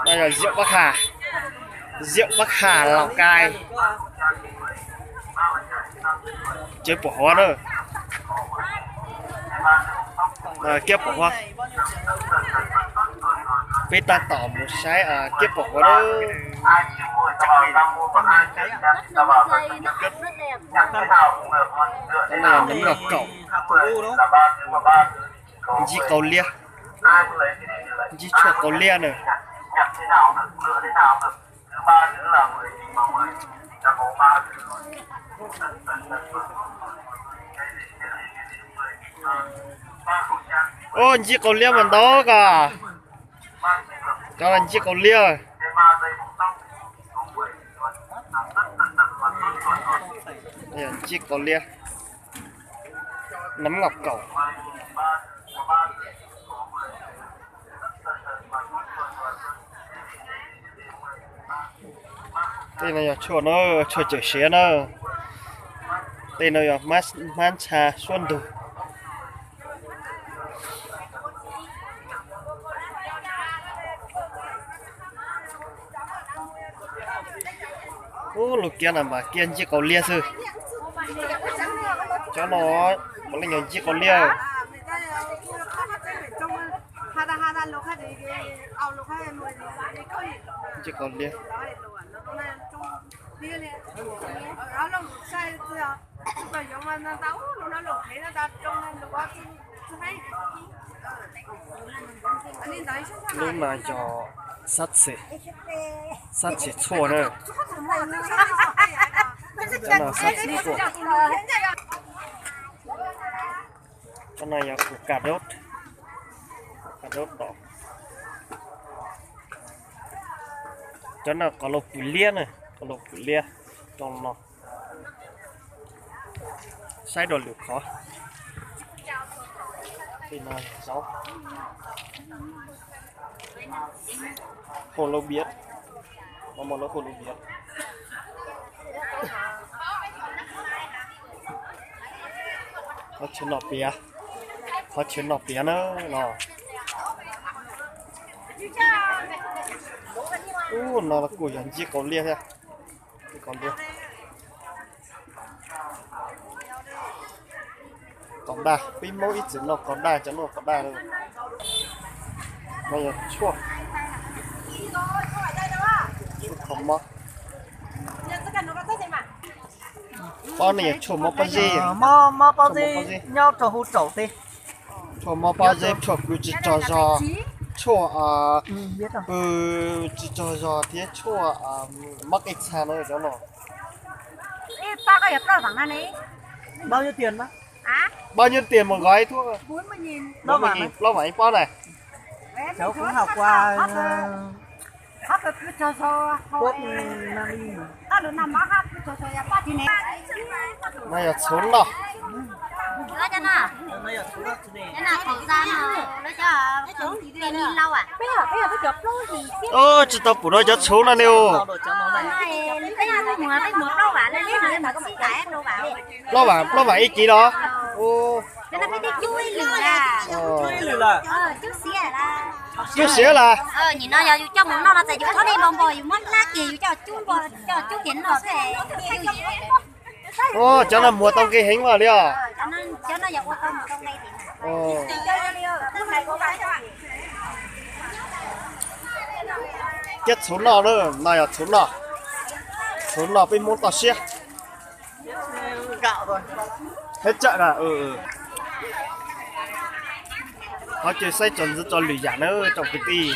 No yog Diệm Bắc Hà, Diệm Bắc Hà, Lào Cai. Kiab pom huab na. Kiab pom huab. Peb tab tom mus saib kiab pom huab na. Nov kaum, ncig qau liab, ncig tshuaj qau liab na. Ub, ncig qau liab mas ntau koj. Cov ncig qau liab. Ncig qau liab, nov kaum. Tej no yog tshuaj na, tshuaj cawm siav na. Tej no yog hmab ntsha suab ntug. Ub, lub kiab no mas kiab ncig qau liab xwb. Cov no puav leej yog ncig qau liab. Ncig qau liab. Lub no yog sab txhim, sab txhim tshuaj na. Cov no sab txhim tshuaj. Cov no yog kuv ka dub, ka dub tom. Cov no qos laus pwm liab na, qos laus pwm liab rau no. Saib rau lwm qhov. Tej no zaub. Hauj lwm biav, no mas lawv hauj lwm biav. Qhov chaw no piav, qhov chaw no piav na no. Ub, no kuj yog ncig qau liab thiab. Ncig qau liab. Qos daj, peb Hmoob ib txwm noj qos daj, cov noj qos daj. No yog tshuaj, tshuaj kho mob. Pob no yog tshuaj mob pob zeb, mob pob zeb nyob rau hauv raum tej. Tshuaj mob pob zeb, tshuaj kwv tsis tsaug zog, tshuaj pw tsis tsaug zog thiab tshuaj mob qej txha no cov no. Bao nhiêu tiền một gói thuốc? Bốn mươi nghìn, plaub vam ib pob na. No yog txhuv noj. Tsis tau pum rau cov txhuv no ne. Plaub vam, plaub vam ib kiv los? Cub siav lawm. Cov no muag tau nqi heev mas li os. Cov txhuv noj, no yog txhuv noj. Txhuv noj peb Hmoob toj siab. Thov caw saib txog ntxiv txog lwm yam na tsoom kwv tij.